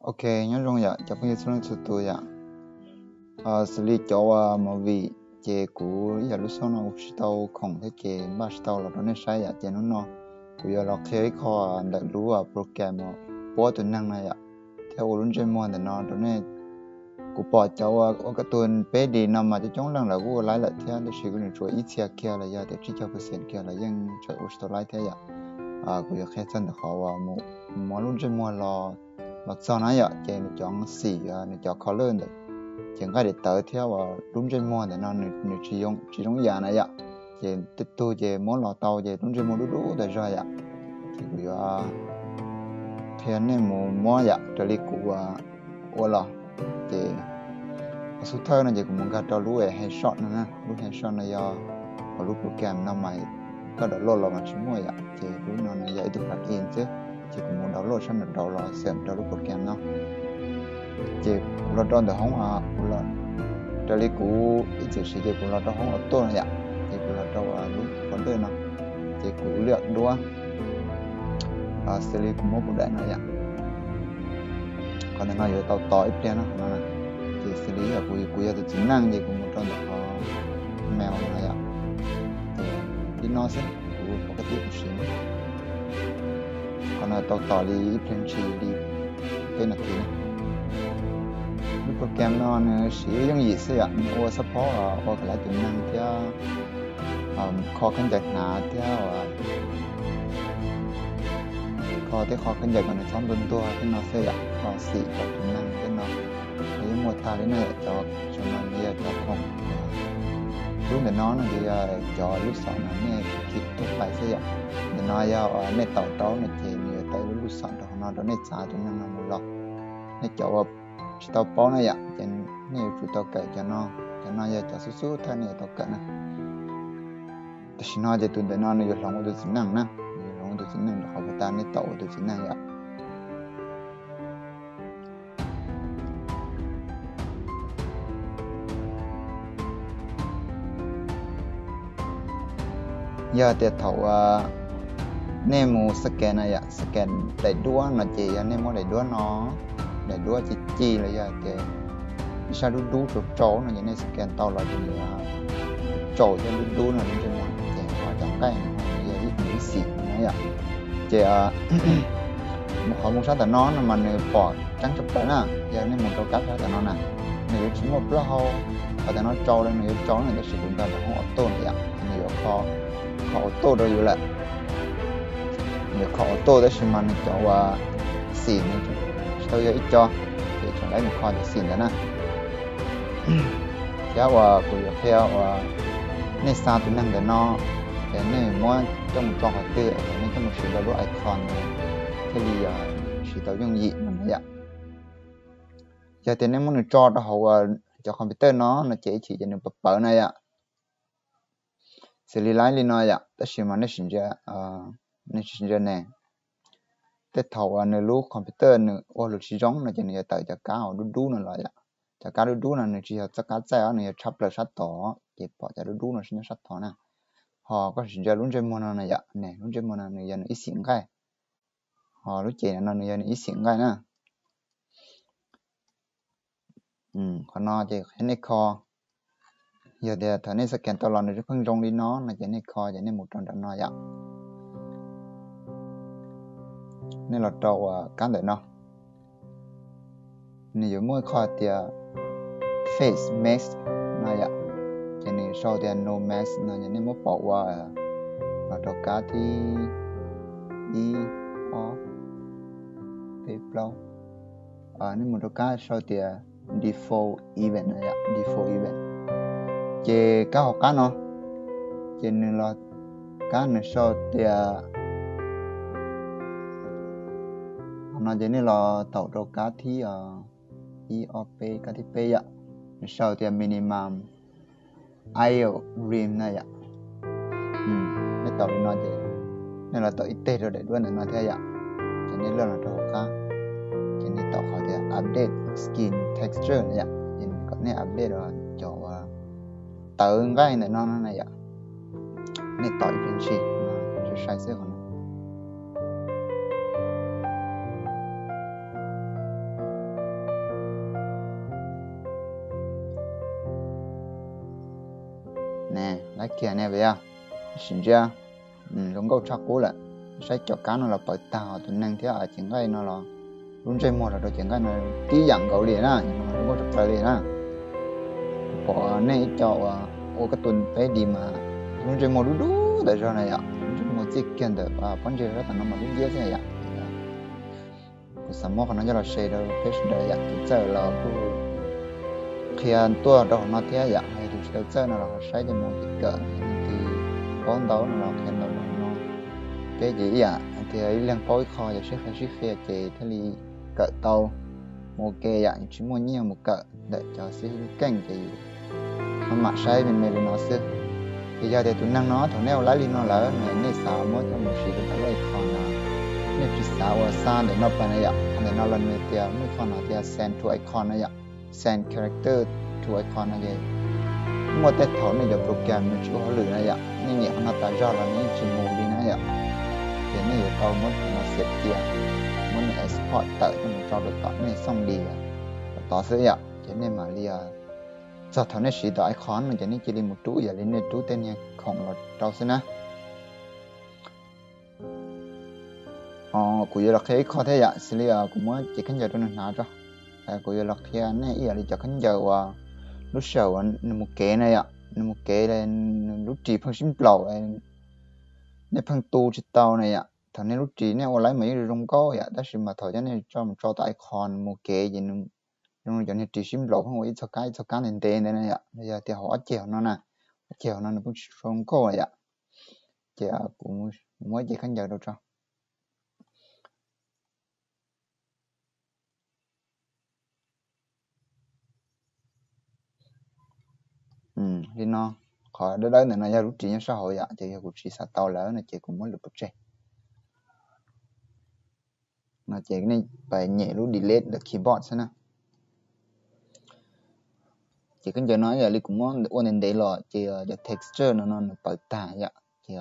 Ok, nyob zoo yom cov phooj ywg txhua leej txhua tus yom. Xws li cov uas movie ces kuv ib yam lub xauj no kuv tsis tau khoom thiab ces npaj tsis tau los rau nej saib yom. Ces hnub no kuv yuav los qhia ib qho ntawm lub program puab tus neeg no yom, thiab ua lub ntsej muag ntawm no rau nej. Kuv pom cov ua ua kab tus peb D no mas coob coob leej lawv kuj ua laib lawm thiab, tab sis kuj nws tsuas ib txhia kiag los yog tias tsib caug percent kiag los yeej tseem ua tsis tau laib thiab yom. Kuv yuav qhia txog ntawm qhov uas mus muab lub ntsej muag los los txog na yom, ces nws cov xim, nws cov color ntawm ces nqaij daim tawv thiab uas lub ntsej muag ntawm no nws tsis zoo ib yam na yom. Ces tej tug ces muab los tau ces lub ntsej muag dub dub tas zog yom. Ces kuv yuav qhia nej mus muab yom, raws li kuv ua los. Ces qhov xub thawj no ces kuv mus nkag rau lub headshot no na. Lub headshot no yog uas lub program no mas koj download los mas tsis muaj yom, ces lub no yog ib tug plugin xwb. Ces kuv mus download sab nraum los xeem rau lub program no. Ces kuv los rau ntawm hoob, raws li kuv ib txwm siv ces kuv los rau hoob auto no yom. Ces kuv los rau lub folder no, ces kuv liam duab, xws li kuv muab kuv daim no yom. Qhov ntawm no yuav tau tos ib pliag no, qhov no na. Ces xws li yog kuv, kuv yog tus txiv neej ces kuv mus rau ntawm qhov mail no yom. Ces li no xwb, kuv pom koj tib kuv siv. Qhov no tau tos li ib pliag ntshis li peb nas this na. Lub program no nws siv yooj yim xwb yom, nws ua support ua kom lawv tus neeg thiab kho khaub ncaws hnav thiab uas kho tej qho khaub ncaws kom nws txhob ntuag ntuag tej no xwb yom, kho xim rau tus neeg tej no. Nws yeej muaj tag li no yom, cov, cov no nws yog cov khoom. Lub ntawm no no ces yog cov lub xom no nej kis tuaj pais xwb yom. Ntawm no yog uas nej taus rau no ces nws yuav tawm lub lub xom rau hauv no rau nej txav tus neeg no mus los. Nej cov uas tsis tau paub na yom, ces nej yuav tsum tau kawm cov no. Cov no yog cov xub xub thawj nej yuav tau kawm na. Tam sim no ces tus ntawm no nws yuav hloov ua tus txiv neej na, nws yuav hloov ua tus txiv neej rau qhov puas tas nej tau ua tus txiv neej yom. Yog tias thaum uas nej mus scan na yom, scan daim duab no ces yog nej muab daim duab no, daim duab ci ci los yog tias ib sab dub dub tsau tsau no ces nej scan tau los ces nws tsau thiab dub dub no lub ntsej muag ces ho cov nqaij no yog ib, ib xim no yom. Ces mus qhov mus sab tom no no mas nws pom tseeb tshaj plaws na. Yog nej mus rau kab sab tom no na, nws yuav tsis muaj plaub hau, qhov tom no tsau los nws yuav tsau na, tab sis kuv nkag rau hoob auto na yom, nws yuav kho, kho auto rau yus lawm. Nws yuav kho auto tab sis mas nws cov uas xim nws tsis tau yog ib co, ces tseem laib mus kho cov xim ntawd na. Thiab uas kuv yuav qhia uas nej xa tus neeg ntawm no, ces nej muab coj mus tso qhov twg es nej coj mus siv rau lub icon ntawd thiaj li siv tau yooj yim no na yom. Yog tias nej muab nws tso rau hauv uas cov computer no no ces ib chim ces nws pawv pawv na yom. Xws li laib li no yom, tab sis mas nej sim ntsia, nej sim ntsia ne, tej thaum uas nws lub computer nws ua lus tsis zoo no ces nws yuav tawm cov kab uas dub dub no los yom. Cov kab dub dub no nws tsis yog txoj kab txaij os, nws yog tshab plaws sab tod, ces pom cov dub dub no nyob sab tod na. Ho koj sim ntsia lub ntsej muag no na yom, ne lub ntsej muag no nws yog nws ib xim nqaij. Ho lub cev no nws yog nws ib xim nqaij na. Qhov no ces qhia nej kho. Yog tias thaum nej scan tau los nws pheej zoo li no no ces nej kho ces nej mus rau nram no yom. Nej los rau uas kab ntawm no, nws yuav muaj qhov tias face mask no yom, ces nws sau tias no mask no ces nej muab pom ua los rau kab thib ib, ob, peb, plaub. Nej mus rau kab sau tias default event no yom, default event. Ces kab hauv qab no, ces nws los, kab nws sau tias, no ces nej los taum rau kab thib ib, ob, peb, kab thib peb yom, nws sau tias minimum eye rim na yom. Nej taum li no ces nej los taum ib teg rau daim duab ntawm no thiab yom. Ces nej laj los rau hauv qab, ces nej taum qhov tias update skin texture na yom, ces kom nej update cov uas tawv nqaij ntawm no no na yom. Nej taum ib pliag ntshis, sai sai xwb qhov no. Laiv kiag ne puas yog? Sim ntsia, zoo nkauj tshaj qub lawm. Saib cov kab no los pawv tag, tus neeg thiab cev nqaij no los, lub ntsej muag los rau cev nqaij no tib yam nkaus li na, zoo nkauj tshaj plaws li na. Pom nej ib co uas ua koj tus peb di mas lub ntsej muag dub dub tawm zog na yom, lub ntsej muag txij kiag ntawm pob ntseg rau tom no mas dub nciab thiab yom. Kuv xav muab qhov no coj los share rau peb sawv daws yom, tus txawj los kuj qhia tuaj rau hauv no thiab yom, yog tus tsis tau txawj no los ho saib coj mus kawm, leej twg paub ntau no los qhia ntau rau hauv no. Peb ces ib yam hais tias ib leeg paub ib qho ces sib qhia sib qhia ces thiaj li kawm tau mus ua ke yom, tsis muaj nyiaj mus kawm ntawm cov xib hwb keej ces maj mam saib me me li no xwb. Ces yog tias tus neeg no thaum nej ua laib li no lawm no nej xav muab coj mus siv rau tom lub icon no, nej tsis xav ua xa ntawm no pas na yom, ntawm no los nws tias muaj ib qho no tias send to icon na yom, send character to icon no ces muaj tej thaum nej cov program nws tsis ua hauj lwm na yom, nej nyem qhov no tas zog los nws yeej tsis mus li na yom. Ces nej yuav tau muab tus no xev tias muab nws export tawm coj mus tso rau tom nej xooj di, tom tod xwb yom, ces nej mam li txog thaum nej siv tom icon no ces nej cia li mus rub ib yam li nej rub tej niag khoom los rau xwb na. Kuv yuav los qhia ib qho thiab yom, xws li kuv muab cev khaub ncaws rau nws hnav tso. Kuv yuav los qhia nej ib yam li cov khaub ncaws uas lub sij hawm uas nws mus kev na yom, nws mus kev, nws lub ris pheej sib nplaum, nej pheej tu tsis tau na yom. Thaum nej lub ris nej ua laib mas yeej zoo nkauj yom, tab sis mas thaum coj nej coj mus tso tom icon nws mus kev ces zoo li cov niag ris sib nplaum pheej ua ib txog kab ib txog kab ntev ntev ntawd na yom, los yog tias hauv ob ceg hauv no na, ob ceg hauv no nws pheej tsis zoo nkauj yom. Ces kuv muab cev khaub ncaws rau tso. Li no, qhov dawb dawb ntawm no yog lub ris nyob sab hauv yom, ces yog kuv tsis xav tau lawm no ces kuv muab lwm pov tseg. No ces nej pais nyem lub delete ntawm keyboard xwb na. Ces khaub ncaws no ib yam li kuv muab ua ntev ntev los ces cov texture no no nws pawv tag yom, ces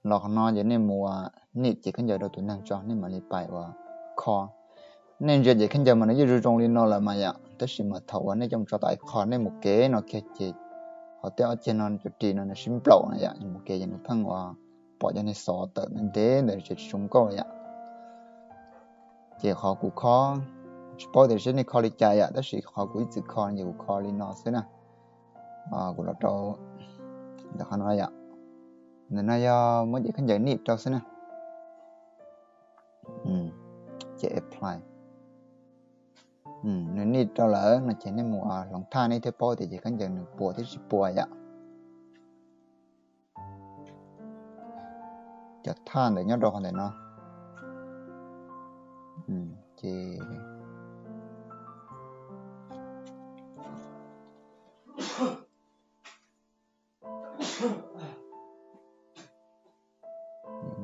los qhov no ces nej mus ua nij cev khaub ncaws rau tus neeg tso, nej mam li pais ua kho. Nej ntsia cev khaub ncaws mas nws yeej zoo zoo li no lawm mas yom, tab sis mas thaum uas nej coj mus tso tom icon nej mus kev no kiag ces qhov tej ob ceg no cov ris no nws sib nplaum na yom, mus kev ces nws pheej ua pom cov niag xov tawm ntev ntawd ces tsis zoo nkauj yom. Ces qhov kuv kho, tsis paub tias seb nej kho li cas yom, tab sis qhov kuv ib txwm kho ces kuv kho li no xwb na. Kuv los rau ntawm qhov no yom, ntawm no yog muab cev khaub ncaws nij rau xwb na. Ces apply, nws nij rau lawm no ces nej mus hloov thaj nej thiaj paub tias cev khaub ncaws nws puas thiab tsis puas yom. Cov thaj ntawd nyob rau qhov ntawm no. Ces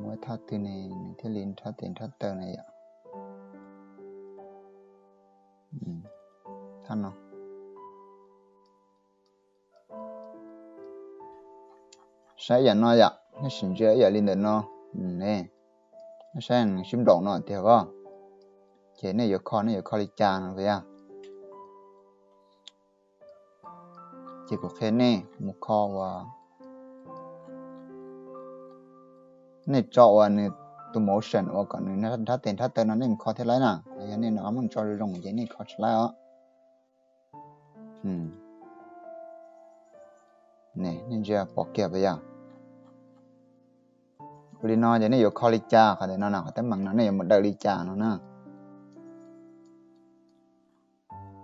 muab thaj twg ne nws thiaj li nrhab tes nrhab taw na yom. Thaj no. Saib ib yam no yom, nej sim ntsia ib yam li ntawm no. Nej saib nws sib nplaum no tiag os. Ces nej yuav kho, nej yuav kho li cas no yom. Ces kuv qhia nej mus kho uas nej tso uas nws tus motion uas kom nws nrhab tes nrhab taw no nej mus kho thiaj laib na. Yog nej nws muab nws tso zoo zoo ces nej kho tsis laib os. Nej ntsia pom kiag puas yog? Ua li no ces nej yuav kho li cas qhov ntawm no na, qhov teeb meem no nej yuav mus daws li cas no na.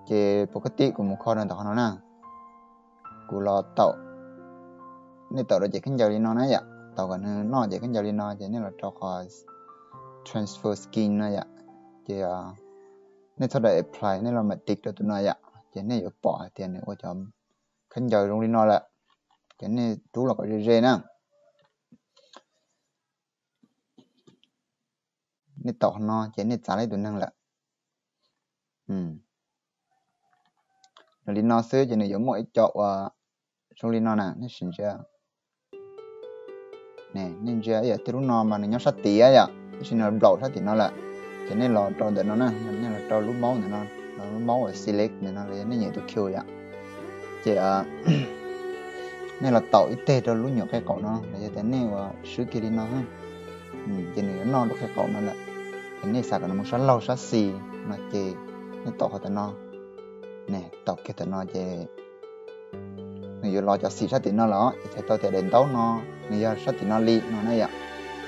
Ces pov kab tib kuv mus kho rau ntawm qhov no na. Kuv los taum, nej taum rau cev khaub ncaws li no na yom, taum kom nws noj cev khaub ncaws li no ces nej los rau qhov transfer skin no yom. Ces nej txhob daws apply, nej los mam tiv rau tus no yom, ces nej yuav pom hais tias nws ua cov khaub ncaws zoo li no lawm. Ces nej rub los kom ze ze na. Nej taum qhov no ces nej txav laib tus neeg lawm. Li no xwb ces nws yuav muaj ib co uas zoo li no na, nej sim ntsia. Nej ntsia ib yam tias lub no mas nws nyob sab tid yom, tab sis nws nplaum sab tim no lawm. Ces nej los rau ntawm no na, nej los rau lub mouse ntawm no, lub mouse uas select ntawm no los yog nej nyem tus Q yom. Ces nej los taum ib teg rau lub nyuam qe qaum no los yog tias nej ua swb kiag li no, ces nws yuav noj lub qe qaum no lawm. Ces nej xav kom nws mus sab laug sab xis no ces nej taum qhov tam no, taum kiag tam no ces nws yuav los cov xim sab tim no lawm. Ces txhais tau tias daim ntaub no nws yog sab tim no li no na yom.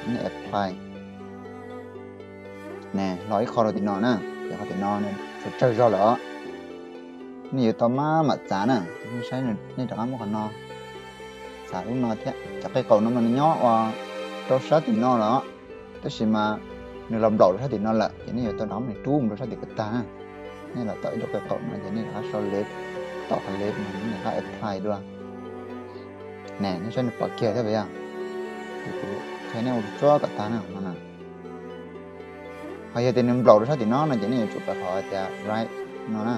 Nej apply, los ib qho rau tim no na, ces qhov tim no tshuav tsawg zog lawm. Nej yuav tau maj mam txav na, nej saib, nej rov qab muab qhov no txav lub no thiab. Cov qe qaum no mas nws nyob ua rau sab tim no lawm, tab sis mas nws los nplaum rau sab tim no lawm, ces nej yuav tau rov qab muab nws rub mus rau sab tim ko tag na. Nej los taum ib lub qe qaum no ces nej rov qab sau left, taum qhov left no nej rov qab apply dua. Ne, nej saib nws pom kiag thiab puas yog? Ces kuv qhia nej ua tsuab kom tag na no na. Ho yog tias nws nplaum rau sab tim no no ces nej yuav tsum pab qhov tias right no na.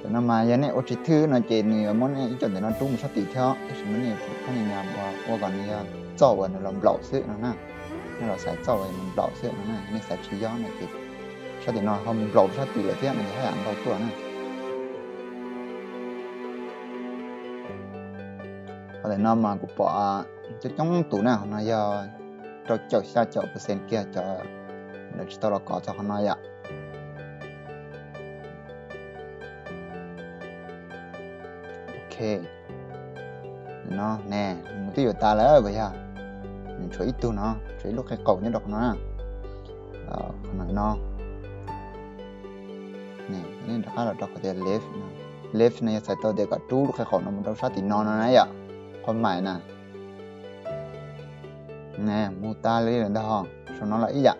Tam no mas yog nej ua tsis thwj no ces nws yuav muab nej ib co ntawm no rub mus sab tim thiab, tab sis mas nej yuav tsum pab nyas ua kom nws yog txoj uas nws los nplaum xwb no na. Nej los xaiv txoj uas nws nplaum xwb no na, nej xaiv tsis yog no ces sab tim no ho mus nplaum sab tim lawm thiab no ces haj yam ntau tuaj na. Qhov ntawm no mas kuv pom coob coob tus na, qhov no yog rau caum xya caum percent kiag cov lawv tsis tau los kov txog qhov no yom. Ok, no ne, nws twb yuav tas lawm puas yog? Nws tshuav ib tug no, tshuav ib lub qhia qaum nyob rau qhov no na. Qhov no, nej rov qab los rau qhov tias left no. Left no yog txhais tau tias kom rub lub qhia qaum no mus rau sab tim no no na yom, qhov mais na. Mus tas li lawm ntag ho, saum no los ib yam,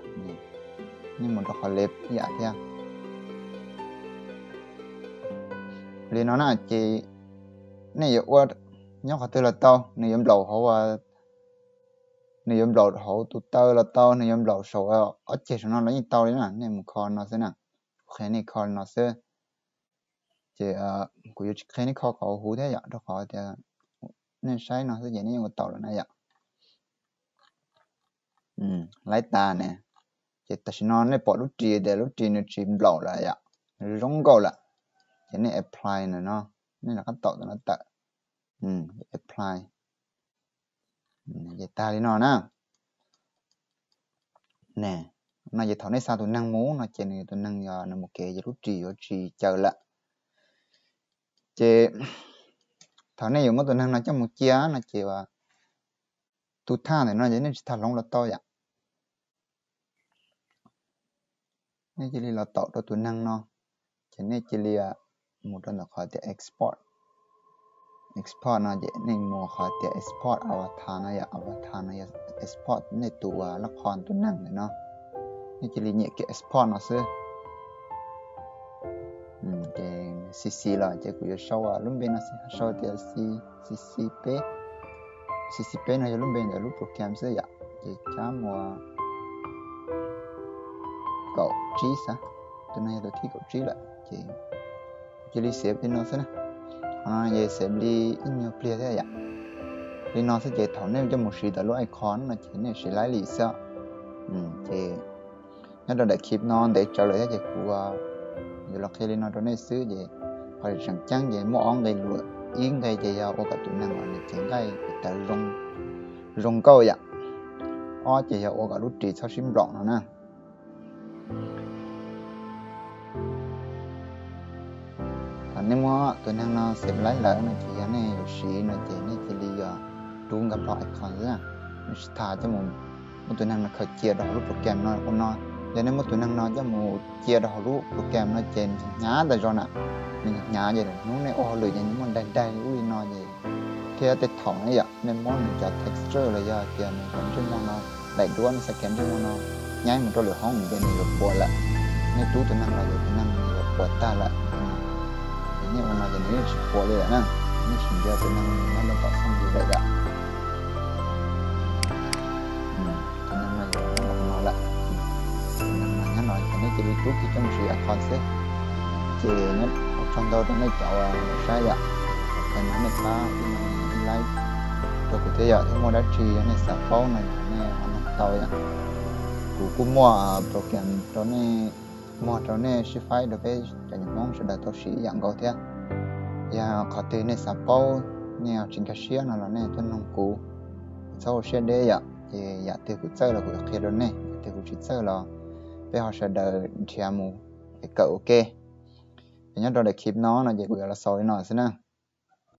nej mus rau qhov left ib yam thiab. Li no na ces nej yuav ua nyob qhov twg los tau, nws yuav nplaum hauv, nws yuav nplaum hauv tus taw los tau, nws yuav nplaum saum ob ceg saum no los yeej tau li na, nej mus kho no xwb na. Kuv qhia nej kho li no xwb. Ces kuv yuav tsis qhia nej kho kom huv thiab yom, rau qhov tias nej saib no xwb ces nej yeej ua tau lawm na yom. Laib tas ne, ces tam sim no nej pom lub ris tias lub ris nws tsis nplaum lawm yom, nws zoo nkauj lawm. Ces nej apply ntawm no, nej rov qab taum ntawm no tawm, apply. Ces tag li no na. Ne, no ces thaum nej xa tus neeg mus no ces nws tus neeg yog nws mus kev ces lub ris yuav tsis caws lawm. Ces thaum nej yuav muab tus neeg no coj mus cia no ces tus thaj ntawm no ces nej tsis tau hloov los tau yom. Nej cia li los taum rau tus neeg no, ces nej cia li mus rau ntawm qhov tias export. Export no ces nej mus qhov tias export avatar no yom, avatar no yog export nej tus lab qho tus neeg ntawm no. Nej cia li nyem kiag export no xwb. Ces C C los ces kuv yuav sau lub npe no xwb, sau tias C C peb. C C peb no yog lub npe ntawm lub program xwb yom, ces cab mus kaum tsib xav, tus no yog tus thib kaum tsib lawm ces cia li xev li no xwb na. Qhov no ces xev li ib nyuag pliag thiab yom. Li no xwb ces thaum nej coj mus siv ntawm lub icon no ces nej siv laib li xwb. Ces nyob rau daim clip no ntev tsawv lawm thiab ces kuv yuav los qhia li no rau nej xwb ces qhov tseem ceeb ces muaj ob nqe lus, ib nqe ces yog ua kom tus neeg uas nws cev nqaij tawv zoo nkauj yom, ob ces yog ua kom lub ris txhob sib nplaum no na. Thaum nej muab tus neeg no xev laib lawm no ces yog nej yuav siv no ces nej cia li yog rub nkag plho icon xwb. Nej tsis tas coj mus muab tus neeg no khaws cia rau hauv lub program no ua no. Yog nej muab tus neeg no coj mus cia rau hauv lub program no ces nws hnyav tas zog na. Nws hnyav ces hnub nej ua hauj lwm ces nws muaj daig daig ub li no ces thiab tej thaum na yom, nej muab nws cov texture los yog tias nws cov ntsej muag no, daim duab nej xav kev ntsej muag no nyaib mus rau lwm hoob ces nws yuav puas lawm. Nej rub tus neeg los ces tus neeg nws yuav puas tag lawm. Ces nej ua no ces nws yeej tsis puas li lawm na. Nej sim ntsia tus neeg nws nyob rau tom xeej li lawm yom. Tus neeg no yuav nyob rau hauv no lawm. Tus neeg no nyob no ces nej cia li rub kiag coj mus siv icon xwb. Ces nyob ua tsaug ntau rau nej cov uas saib yom. Qhov no nej pab ib laib rau kuv thiab yom, thiab muaj dab tsi yog nej xav paub no nej ho noog tau yom. Kuv kuj muaj program rau nej, muag rau nej sib faib rau peb cov Hmoob sawv daws tau siv ib yam nkaus thiab. Yog qhov twg nej xav paub, nej tsis nkag siab no los nej tuaj noog kuv, txhob ua siab deb yom. Ces yam twg kuv txawj los kuv qhia rau nej, yam twg kuv tsis txawj los peb ho sawv daws nrhiav mus es kawm ua ke. Ces nyob rau daim clip no no ces kuv yuav los xaus li no xwb na.